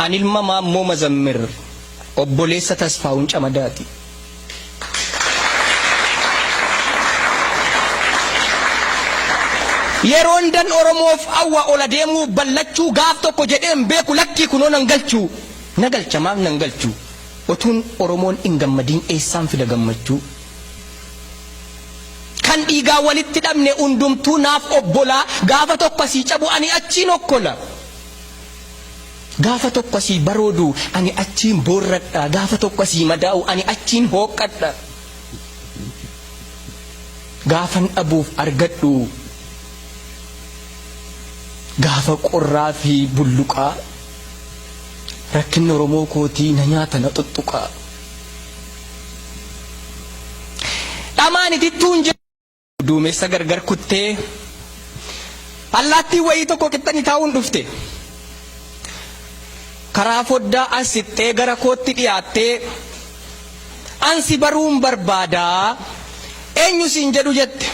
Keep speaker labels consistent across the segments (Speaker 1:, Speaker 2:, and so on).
Speaker 1: An ilma Maammoo Mazammir, obboleessa Tasfaahun Camadaati. Yeroon dan Oromoof awwa ol adeemuuf ballachuu gaaf tokko jedhee hin beeku lakkii kunoo nan galchuu. Na galcha maaf nan galchu otuun Oromoon hin gammadiin eessaan fida gammachuu. Kan dhiigaan walitti dhabne hundumtuu naaf obbolaa gaafa tokko asii cabu ani achiin okkola. Gaafa tokko asii baroodu ani achiin boorradha gaafa tokko asii madaa'u ani achiin hooqqadha. Gaafan dhabuuf argadhu gaafa qorraa fi bulluqaa rakkinni Oromoo kootii na nyaata na xuxxuqaa. Dhamaan itittuun Duumessa gargar kuttee allaattiin wayii tokko qixxani taa'uun dhufte. Karaa foddaa as siqxee gara kootti dhiyaattee an si baruun barbaadaa eenyu siin jedhu jette.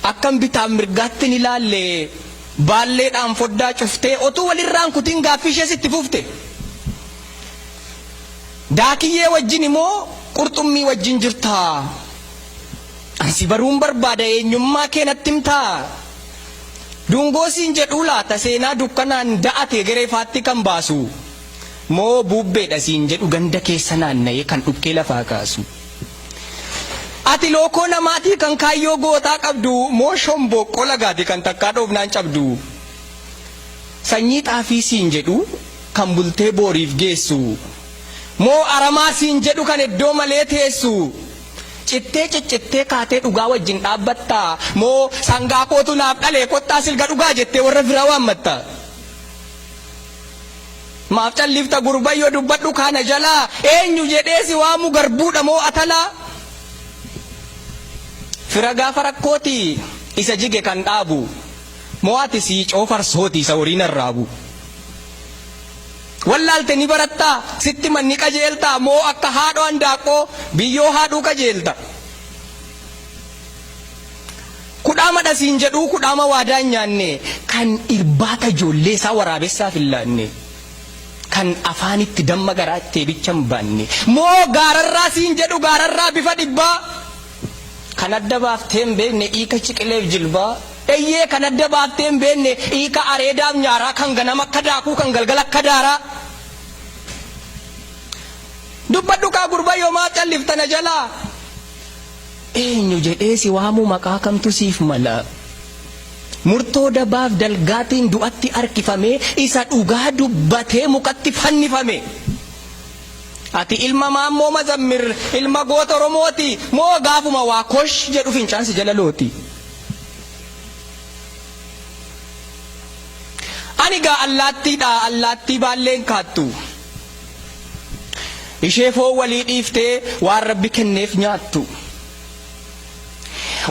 Speaker 1: Akkan bitaaf mirgaatti hin ilaalle baalleedhaan foddaa cuftee otuu walirraan kutin gaaffii ishees itti fufte. Daakiyyee wajjini moo qurxummii wajjin jirtaa? An si baruun barbaada eenyummaa kee natti himtaa? Dungoo siin jedhuu laata seenaa dukkanaan da'ate gara ifaatti kan baasu? Moo buubbeedha siin jedhu ganda keessa naanna'ee kan dhukkee lafaa kaasu? Ati lookoo namaatii kan kaayyoo gootaa qabdu moo shombooqqoo lagaati kan takkaa dhoofnaan cabdu? Sanyii xaafii siin jedhu kan bultee booriif geessu? Moo aramaa siin jedhu kan iddoo malee teessu? Cittee ciccittee kaatee dhugaa wajjin dhaabbatta? Moo sangaa kootu naaf dhalee kottaa silga dhugaa jettee warra firaa waammatta? Maaf callifta gurbayyo dubbadhu kaa na jalaa eenyu jedhee si waamu garbuudha moo atalaa? Fira gaafa rakkooti isa jige kan dhaabu moo ati siicoo farsooti isa horiin arraabu? Wallaalte ni barattaa? Sitti himan ni qajeeltaa? Moo akka haadhoo handaaqqoo biyyoo haadhuu kajeelta? Kudhaamadha siin jedhuu kudhaama waadaa hin nyaanne kan irbaata ijoollee isaa waraabessaaf hin laanne kan afaanitti damma garaatti eebicha hin baanne moo gaararraa siin jedhu gaararraa bifa dhibbaa kan adda baaftee hin beekne hiika ciqileef jilbaa Eyyee kan adda baaftee hin beekne hiika areedaaf nyaaraa kan ganama akka daakuu kan galgala akka daaraa. Dubbadhu kaa gurbayyoo maaf callifta na jalaa. Eenyu jedhee si waamuu maqaa kamtu siif mala. Murtoo dabaaf dalgaatiin du'atti harkifamee isa dhugaa dubbatee mukatti fannifame. Ati ilma Maammoo Mazammir ilma goota Oromooti moo gaafuma waa kosh jedhu fincaan si jala looti. Ani gaa allaattiidha allaattii baalleen kaattu. Ishee foon walii dhiiftee waan rabbi kenneef nyaattu.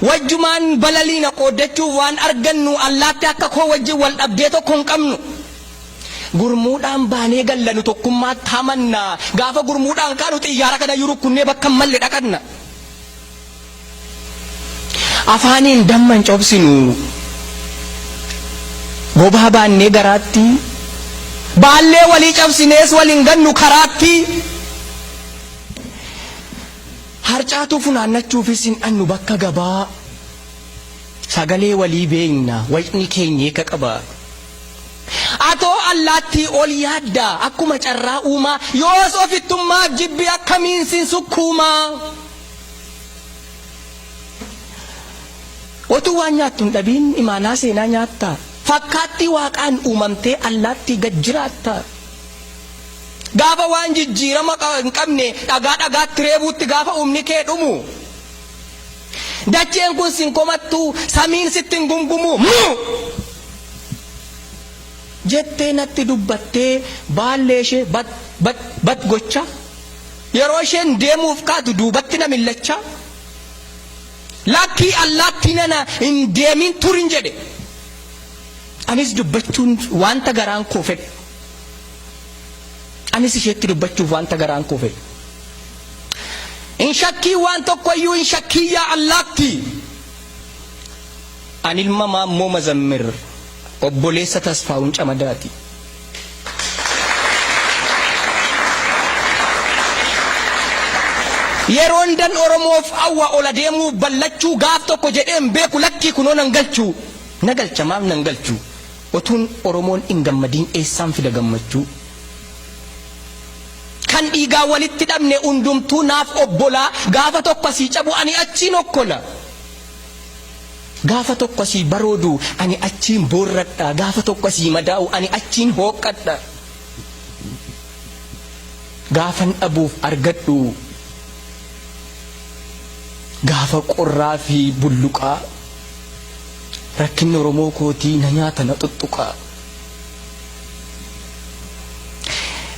Speaker 1: Wajjumaan balaliina qooddachuuf waan argannu allaatti akka koo wajjin wal dhabdee tokko hin qabnu. Gurmuudhaan baanee galla nu tokkummaatti amanna. Gaafa gurmuudhaan kaanu xiyyaara kanayyuu rukkunnee bakka hin malle dhaqanna. Afaaniin damma hin cobsinu. Bobaa baannee garaatti. Baallee walii cabsinees wal hin gannu karaatti. Harcaatuu funaannachuufis hin dhannu bakka gabaa. Sagalee walii beekna wacni keenya hiika qaba. Atoo allaattii ol yaadda akkuma carraa uumaa yoos ofittummaaf jibbi akkamiin sin sukkuumaa. Otuu waan nyaattu hin dhabiin imaanaa seenaa nyaatta. Fakkaattii waaqaan uumamtee allaattii gad jiraatta. Gaafa waan jijjiirama hin qabne dhagaa dhagaatti reebuutti gaafa humni kee dhumu. Dacheen kun sin komattu samiin sitti hin gungumu. Muu! Jettee natti dubbattee baallee ishee bat bat bat gochaa yeroo isheen deemuuf kaatu duubatti na millachaa lakkii allaattii nana hin deemin turin jedhe. Anis dubbachuun wanta garaan koo fedhu. Anis isheetti dubbachuuf wanta garaan koo fedhu. Hin shakkiin waan tokkoyyuu hin shakkiin yaa allaattii. An ilma Maammoo Mazammir obboleessa Tasfaahun Camadaati. Yeroon dan Oromoof awwa ol adeemuuf ballachuu gaaf tokko jedheen beeku lakkii kunoo nan galchuu. Na galcha maaf nan galchu otuun Oromoon hin gammadiin eessaan fida gammachuu. Kan dhiigaan walitti dhabne hundumtuu naaf obbolaa gaafa tokko asii cabu ani achiin okkola. Gaafa tokko asii baroodu ani achiin boorradha gaafa tokko asii madaa'u ani achiin hooqqadha. Gaafan dhabuuf argadhu gaafa qorraa fi bulluqaa rakkinni Oromoo kootii na nyaata na xuxxuqaa.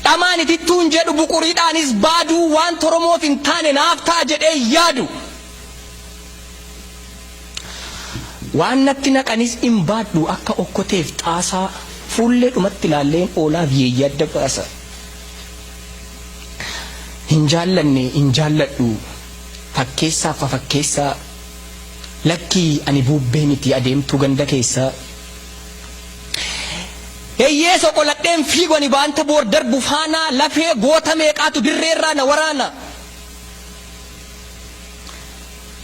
Speaker 1: Dhamaan itittuun jedhu buquriidhaanis baaduu waanta Oromoof hin taane naaf ta'a jedhee yaadu. Waan natti naqanis hin baadhu akka okkoteef xaasaa fuullee dhumatti ilaalleen oolaaf yeeyyii adda baasa. Hin jaallanne hin jaalladhu fakkeessaaf fafakkeessaa lakkii ani buubbee miti adeemtuu ganda keessaa. Eyyee soqoladheen fiigu ani baanta boor darbu faanaa lafee goota meeqaatu dirreerraa na waraana.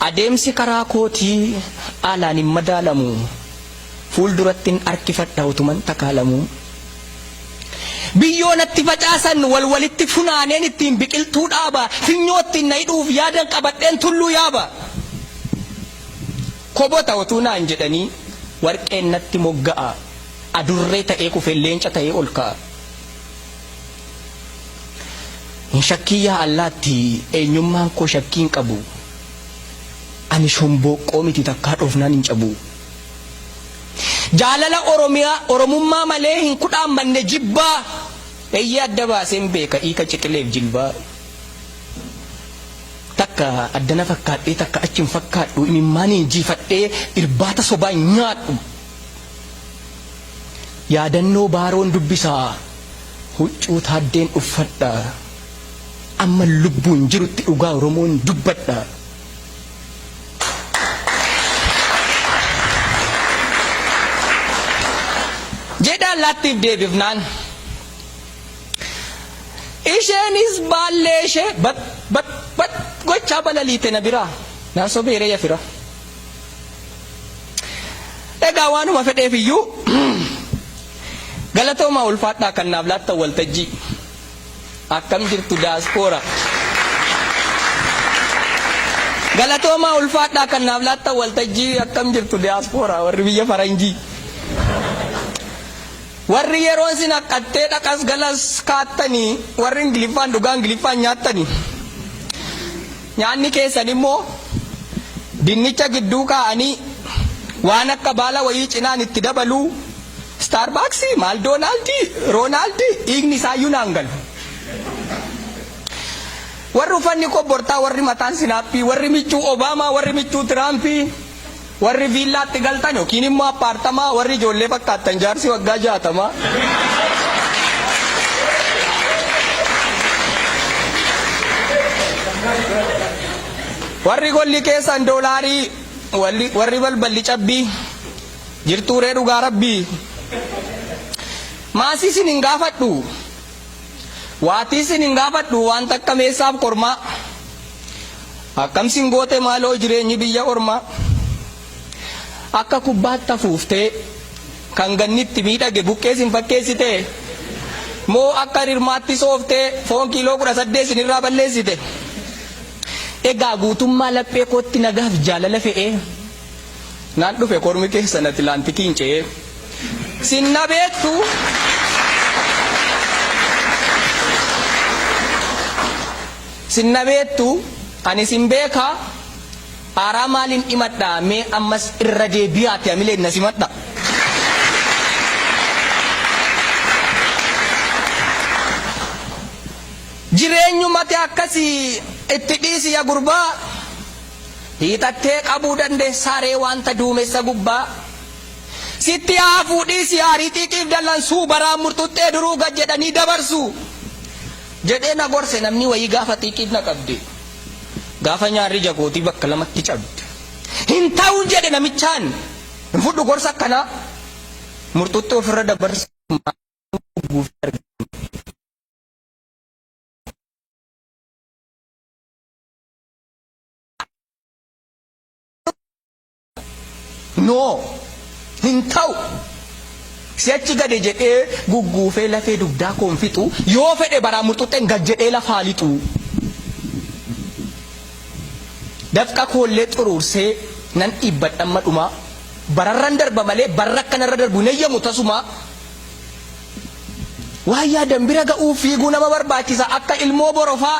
Speaker 1: Adeemsi karaa kootii alaan hin madaalamu fuuldurattin harkifadha utuman takaalamuu. Biyyoo natti facaasan wal walitti funaaneen ittiin biqiltuu dhaaba finyoo ittiin na hidhuuf yaadan qabadheen tulluu yaaba. Kobota utuu naan jedhanii warqeen natti mogga'a adurree ta'ee kufeen leenca ta'ee ol ka'a. Hin shakkiin yaa allaatti eenyummaan koo shakkii hin qabu. Ani shombooqqoo miti takkaa dhoofnaan hin cabu. Jaalala Oromiyaa Oromummaa malee hin kudhaammanne jibbaa. Eeyyee adda baaseen beeka hiika ciqileef jilbaa. Takka addana fakkaadhee takka achi hin fakkaadhu imimmaaniin jiifadhee irbaata sobaa hin nyaadhu. Yaadannoo Baaroon dubbisa huccuu Taaddeen uffadha. Amman lubbuun jirutti dhugaa Oromoon dubbadha. Jedha allaattiif deebifnaan. Isheenis baallee ishee bat bat bat gochaa balaliite na biraa. Naa sobeeree ya fira. Egaa waanuma fedheef iyyuu galatoomaa ulfaadhaa kan naaf laattan waltajjii. Akkam jirtu daaspooraa. Galatoomaa ulfaadhaa kan naaf laattan waltajjii akkam jirtu diyaaspooraa warri biyya faranjii. Warri yeroon sin haqqattee dhaqas galas kaattanii warri Ingiliffaan dhugaa Ingiliffaan nyaattanii. Nyaanni keessan immoo dinnicha gidduu kaa'anii waan akka baala wayii cinaan itti dabaluu Starbucks, Maaldoonaaldii, Roonaaldii dhiigni isaayyuu naan galu. Warri uffanni kobbortaa, warri mataan sinaappii, warri michuu Obaamaa, warri michuu Tiraampii, warri viillaatti galtan yookiin immoo appaartamaa, warri ijoollee fakkaattan jaarsi waggaa 60. Warri golli keessan doolaarii, warri balballi cabbii. Jirtuu ree dhugaa rabbii. Maasii sin hin gaafadhu. Waatii sin hin gaafadhu waan takka meessaaf kormaa. Akkam sin goote maaloo jireenyi biyya ormaa. Akka kubbaatti afuuftee kan ganni itti miidhage buqqee sin fakkeessite. Moo akka rirmaatti sooftee foon kiiloo 18 sinirraa balleessite. Egaa guutummaa laphee kootti nagaaf jaalala fe'ee. Naan dhufe kormi keessan Atilaantikiin ce'ee. Sin na beektu. Sin na beektu ani sin beeka aaraa maaliin dhimadha mee ammas irra deebi'aati hamileen na simadha. Jireenyumati akkasii itti dhiisi ya gurbaa. Hiixattee qabuu dandeessaa ree wanta duumessa gubbaa? Sitti haa hafuu dhiisi aarii xiiqiif dallansuu baraan murxuxxee duruu gad jedhanii dabarsu jedhee na gorse namni wayii gaafa xiiqiin na qabde. Gaafa nyaarri ija kootii bakka lamatti cabde. Hin ta'uun jedhe namichaan hin fudhu gorsa akkanaa. Murxuxxee ofirra dabarsu maal argama? Noo hin ta'u. Si'achi gade jedhee gugguufee lafee dugdaa koon fixu yoo fedhe baraa murxuxxeen gad jedhee lafaa lixu. Dafqa koollee xuruursee nan dhiibbadha amma dhumaa. Bararran darba malee barra akkanarra darbu hin eeyyamu tasumaa. Waan yaadan bira ga'uuf fiiguu nama barbaachisa akka ilmoo borofaa.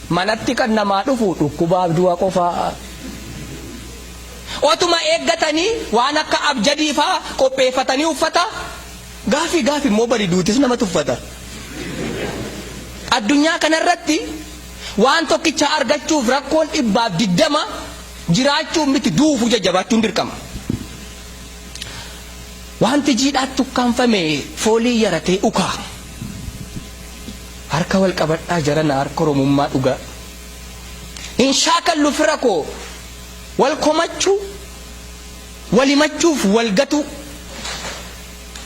Speaker 1: Manatti kan namaa dhufu dhukkubaaf du'a qofaa. Otuma eeggatanii waan akka abjadii faa qopheeffatanii uffata gaafi gaafi immoo bari duutis nama tuffata. Addunyaa kanarratti waan tokkicha argachuuf rakkoon 120 jiraachuun miti du'uufuu jajjabaachuun dirqama. Wanti jiidhaatti ukkaanfame foolii yaratee ukaa. Harka wal qabadhaa jarana harka Oromummaa dhugaa. Hin shaakallu fira koo wal komachuu, wal himachuuf wal gatuu.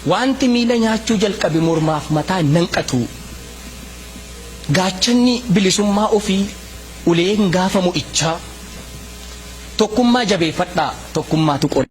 Speaker 1: Wanti miila nyaachuu jalqabe mormaaf mataa hin nanqatu. Gaachanni bilisummaa ofii uleen gaafa mo'ichaa. Tokkummaa jabeeffadhaa tokkummaatu qoricha.